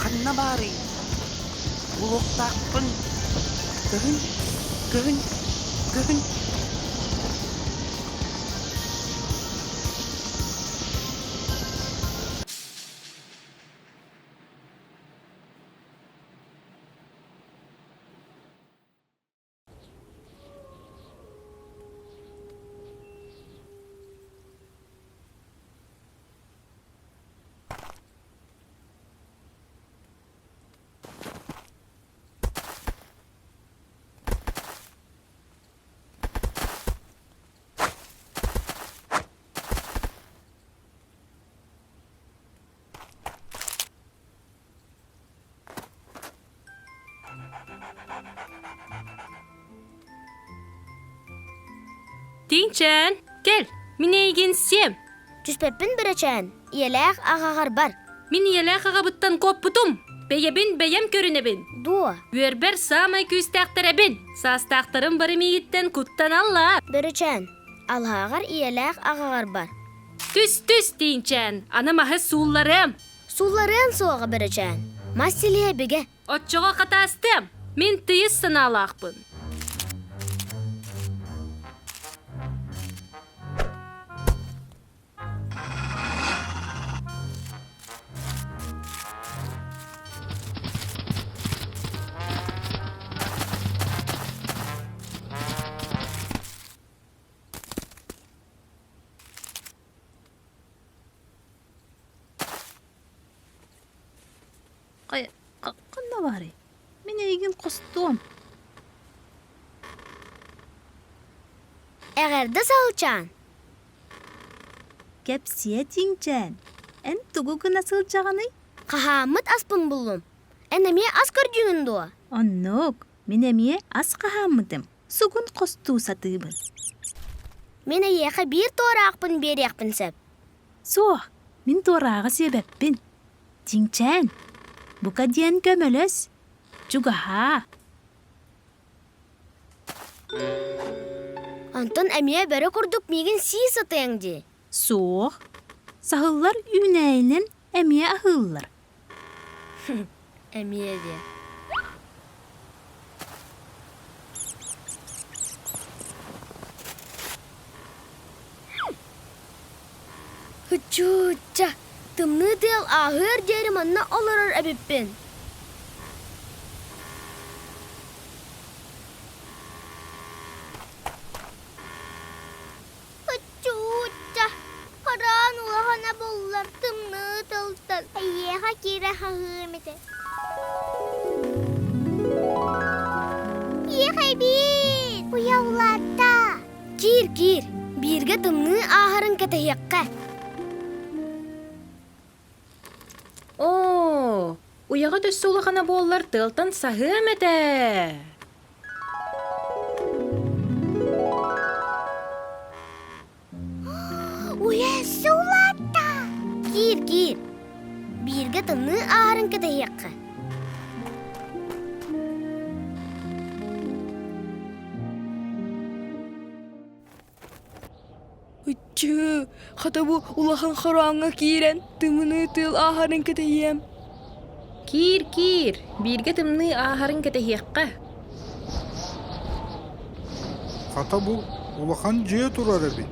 Ханна баарый? Булуохтаахпын. Көһүн, көһүн, көһүн. Тиҥчээн, кэл, мин эйигин сиэм. Түспэппин бэрэчээн, ийэлээх аҕаҕар бар. Мин ийэлээх аҕабыттан куоппутум. Бэйэбин бэйэм көрүнэбин. Дуо? Үөрбэр саамай күүстээхтэрэбин. Саастаахтарым бары миигиттэн куттаналлар. Бөрөчээн, алһааҕар ийэлээх аҕаҕар бар. Түс-түс, тииҥчээн, аны маһы суулларыам. Суулларыан суоҕа бөрөчөөн, мас силиһэ бигэ. Оччоҕо хатаастыам, мин тыйыс санаалаахпын. Ханна баарый? Мин эйигин хостуом. Эҕэрдэ саһылчаан! Кэпсиэ тииҥчээн, эн тугу гына сылдьаҕыный? Хаһааммыт аспын буллум. Эн эмиэ ас көрдүүгүн дуо? Оннук, мин эмиэ ас хаһааммытым. Сугун хостуу сатыыбын. Мин эйиэхэ биир туораахпын биэриэхпин сөп. Суох, мин туорааҕы сиэбэппин. Тиҥчээн, бука диэн көмөлөс, чугаһаа. Онтон эмиэ бөрө курдук миигин сии сатыаҥ дии. Суох, саһыллар үүнээйинэн эмиэ аһыыллар. Эмиэ диэ. Ыччуучча, тымныы тыал ааһыар диэри манна олорор эбиппин. Ыччуучча, хараан улахана буллар тымныы тылтан эйиэхэ киирэ хаһыам этэ. Иэхэйбиит, уйа улаатта. Киир, киир, бииргэ тымныы ааһарын кэтэһиэххэ. Оо, уйаҕыт өссө улахана буоллар тыалтан саһыам этэ. Уйа өссө улаатта. Киир, киир. Бииргэ тымныы ааһарын кэтэһиэххэ. Ыччыы, хата бу улахан хорооҥҥо киирэн тымныы тыал ааһарын кэтэһиэм. Киир, киир, бииргэ тымныы ааһарын кэтэһиэххэ. Хата бу улахан дьиэ турар эбит.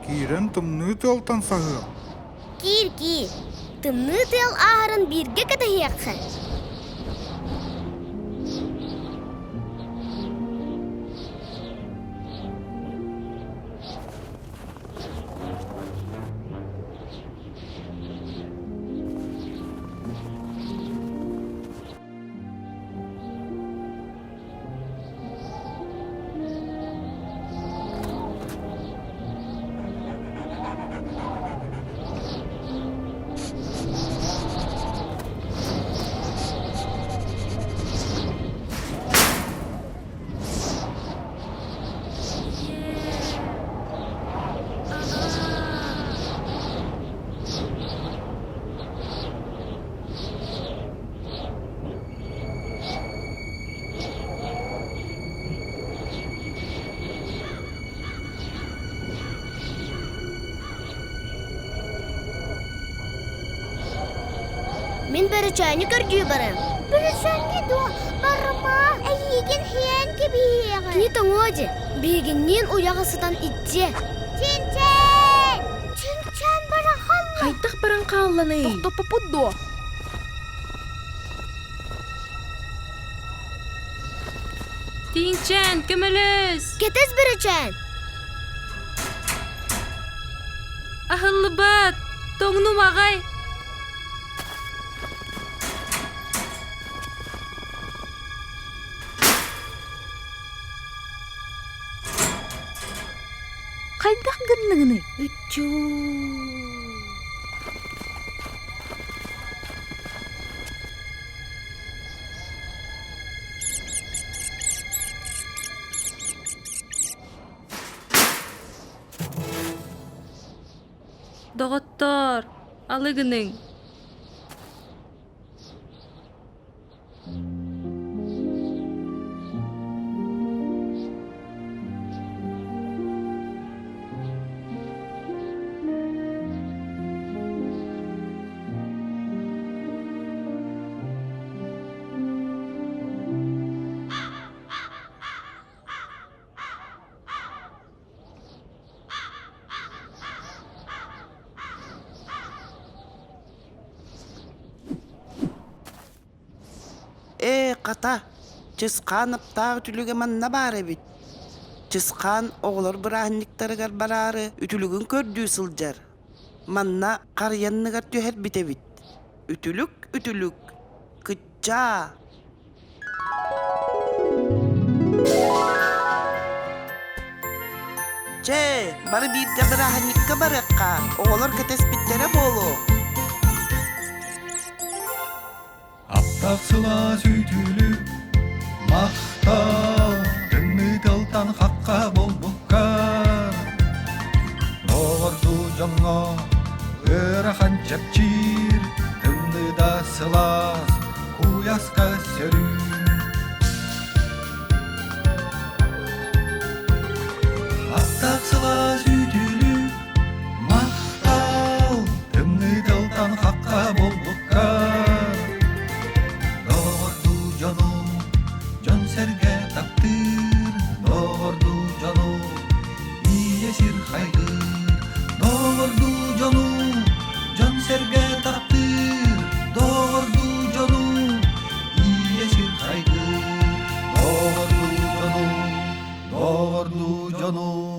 Киирэн тымныы тыалтан саһыам. Киир, киир, тымныы тыал ааһарын бииргэ кэтэһиэххэ. Мин бөрөчөөнү көрдүү барыам. Бөрөчөөнгө дуо? Барыма. Эйиигин хиэн кэбиһиэҕэ. Кини тоҥуо дьэ. Биһигинниин уйаҕа сытан иччиэ. Чинчээн! Чинчээн баран хаалла. Хайдах баран хаалланый? Тохтоппоппут дуо? Тииҥчээн, көмөлөс! Кэтэс бөрөчөөн! Аһыллыбат! Тоҥнум аҕай! Хайдах гынныгыный? Үччүү! Доҕоттоор, алы гыныҥ! Ээ, хата, Чысхаан аптаах үтүлүгэ манна баар эбит. Чысхаан оҕолор бырааһынньыктарыгар бараары үтүлүгүн көрдүү сылдьар. Манна харыйанныгар түһэрбит эбит. Үтүлүк, үтүлүк, кыччаа! Чэ, бары бииргэ бырааһынньыкка барыахха, оҕолор кэтэспиттэрэ буолуо. Аптаах сылаас үтүлүк, махтал, тымныы тылтан хахха буолбукка. Доҕордуу дьоҥҥо ыарахан чэпчиир, тымныыда сылаас, куйаска сөрүүн. Аттаах сылаас үтүлүк, махтал, тымныы тылтан хахха буолбукка. Доҕордуу дьону дьон-сэргэ таптыыр, доҕордуу дьону ийэ сир хайгыыр. Доҕордуу дьону дьон-сэргэ таптыыр, доҕордуу дьону ийэ сир хайгыыр. Доҕордуу дьону, доҕордуу дьону.